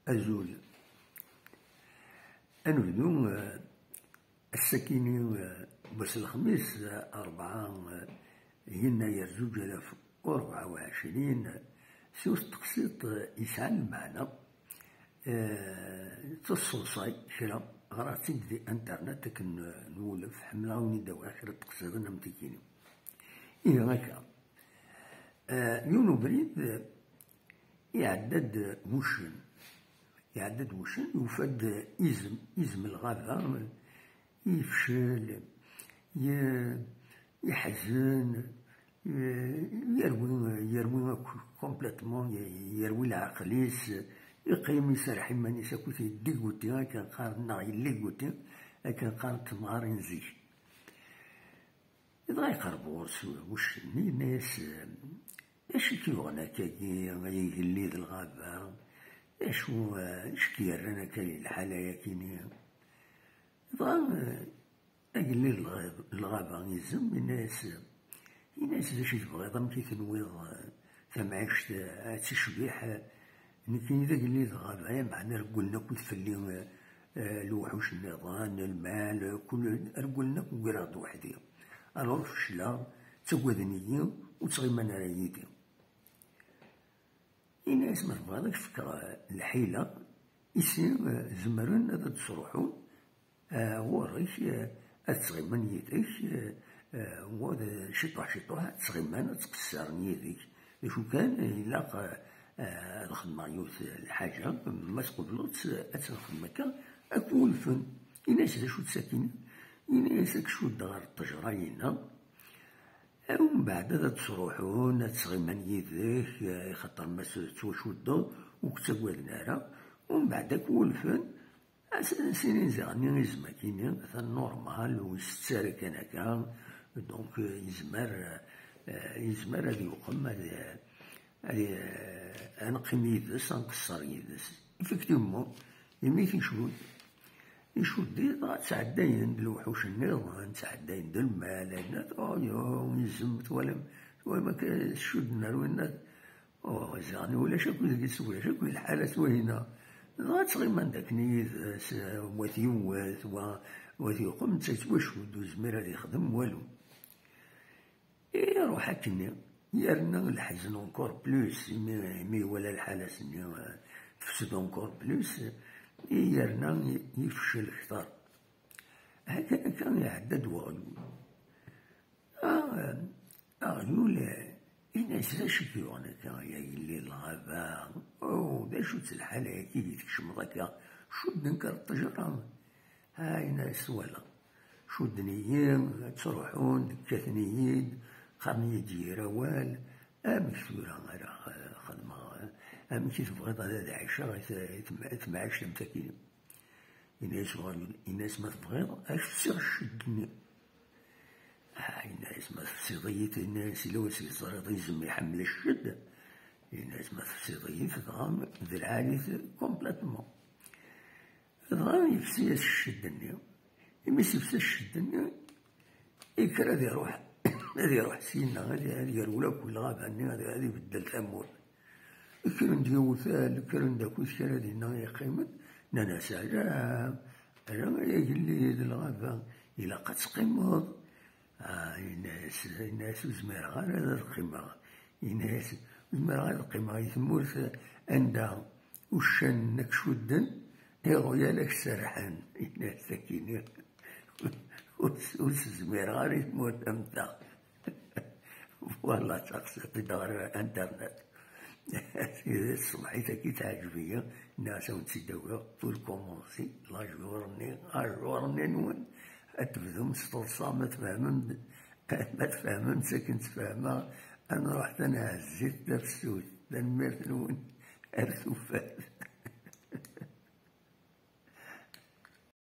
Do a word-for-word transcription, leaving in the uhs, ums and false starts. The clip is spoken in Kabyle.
Azul. Ad nebdu, eh, ass-akini, eh, wass n lexmis, eh, rebɛa, eh, yennayer zuǧ alaf u rebɛa u ɛecrin, eh, s yiwet n teqsiṭ, eh, yesɛan lmeɛna, eh, d taseḍsayt kra, ɣriɣ-tt-id di internet akken, eh, nwulef, ḥemmleɣ a wen-id-awiɣ kra n teqsiḍin am tikini. Ihi akka, eh, yiwen ubrid, eh, iɛedda-d wuccen. Iɛedda-d wuccen, yufa-d izem, izem n lɣaba, yefcel, ye-, yeḥzen, ye-, yerwi, yerwi akk complètement, ye-, yerwi leɛqel-is, yeqqim iserreḥ iman-is akked yediguti, akken qqaren, neɣ yelliguti, akken qqaren temɣarin zik. Dɣa iqerreb ɣur-s wuccen-nni, yenna-yas: "D acu i k-yuɣen akkagi, ay agellid n lɣaba? D acu, eh, i k-yerran akka di lḥala-yakini?" Dɣa, eh, agellid n lɣab-, n lɣaba izem, yenna-yas, yenna-yas: "D acu i tebɣiḍ, amek i tenwiḍ, eh, tamɛict, eh, ad tecbiḥ, eh, nekkini d agellid n lɣaba, meɛna regglen akk fell-i, eh, eh, lewḥuc nniḍen, lmal, eh, kul, regglen akk, ugareɣ-d weḥd-i. Alors fecleɣ, ttagaden-iyi, ur ttɣiman ara yid-i." Yenna-yas: "Ma tebɣiḍ ad k-fkeɣ, eh, lḥila, isi, eh, zemren ad d-sruḥun, eh, ɣur-k, eh, ad ttɣiman yid-k, eh, eh, wa d ciṭuḥ ciṭuḥ ad ttɣiman, ad ttqessaren yid-k. D acu kan, ilaq, eh, eh, ad xedmeɣ yiwet lḥaǧa, ma tqebleḍ-tt, ad tt-nxedem akka, ad k-wulfen." Yenna-yas: "D acu-tt sakkin?" Yenna-yas: "Ad k-cuddeɣ ɣer ṭṭejra-inna, umbeɛd ad d-sruḥun, ad ttɣiman yid-k, eh, axaṭer ma s-, tettwacuddeḍ, ur k-ttagaden ara, umbeɛd ad k-wulfen." As-, sinin ziɣen izem-akini atan normal, ur isett ara kan akka, donc, eh, yezmer, eh, yezmer ad yuqem, ad, ad, ad neqqim yid-s, ad nqeṣṣer yid-s. Effectivement, imi t-icudd, icudd-it, dɣa ttɛeddayen-d lewḥuc nniḍen, ttɛeddayen-d lmal, ayen, oh, yo, izem, twalam, twalam akka cudden ar winna, oh, ziɣen ulac akk deg-s, ulac akk lḥala twahina. Dɣa ttɣiman-d akken yid-s, wa t-yewwet, wa, wa t-yuqem, netta yettwacudd, ur yezmir ad yexdem walu. Iruḥ akkenni, yerna leḥzen encore plus, imi, imi iwala lḥala-s-nni, eh, tefsed encore plus, yerna yefcel kter. Akka, akka iɛedda-d weɣyul. Ah, aɣyul, eh, yenna-yas: "D acu i k-yuɣen akka, ay agellid n lɣaba? Oh, d acu-tt lḥala-agi i tkecmeḍ akka? Cudden-k ar ṭṭejra." Ah, yenna-yas: "Twalaḍ, cudden-iyi, ttruḥun-d, kkaten-iyi-d, qqaren-iyi-d yir awal. Amek tura ara x-, xedmeɣ? Amek i tebɣiḍ ad, ad ɛiceɣ i t-, i tem-, i temɛict am takini?" Yenna-yas uɣyul, yenna-yas: "Ma tebɣiḍ, ad k-fsiɣ ccedd-nni." Ah, yenna-yas: "Ma tefsiḍ-iyi-t," yenna-yas, "ila wasmi teẓriḍ izem iḥemmel ccedd." Yenna-yas: "Ma tefsiḍ-iyi-t, dɣa d lɛali-t complètement." Dɣa yefsi-yas ccedd-nni. Imi s-yefsa ccedd-nni, yekker ad iruḥ, ad iruḥ syenna, ad, ad yerwel akk lɣaba-nni, ad, ad ibeddel tamurt. Kkren-d yawtal, kkren-d akk kra dinna yeqqimen, nnan-as: "Ala, ala, ay agellid n lɣaba, ilaq ad teqqimeḍ." Ah, yenna-yas, yenna-yas: "Ur zmireɣ ara ad qqimeɣ." Yenna-yas: "Ur zmireɣ ara ad qqimeɣ di tmurt anda uccanen ad k-cudden, iɣyal ad k-serrḥen." Yenna-yas: "Akini ur s-, ur s-zmireɣ ara i tmurt am ta." Voilà, d taqsiṭ i d-ɣriɣ ɣer internet. Ṣṣbeḥ-agi teɛǧeb-iyi, nniɣ-as ad wen-tt-id-awiɣ, pour commencer, la journée, la journée-nwen, ad tebdum s teḍsa, ma tfehmem, ma tfehmem, sakin ttfehmeɣ, ad nruḥ tanɛezzit tafsut. Tanemmirt-nwen, ar tufat.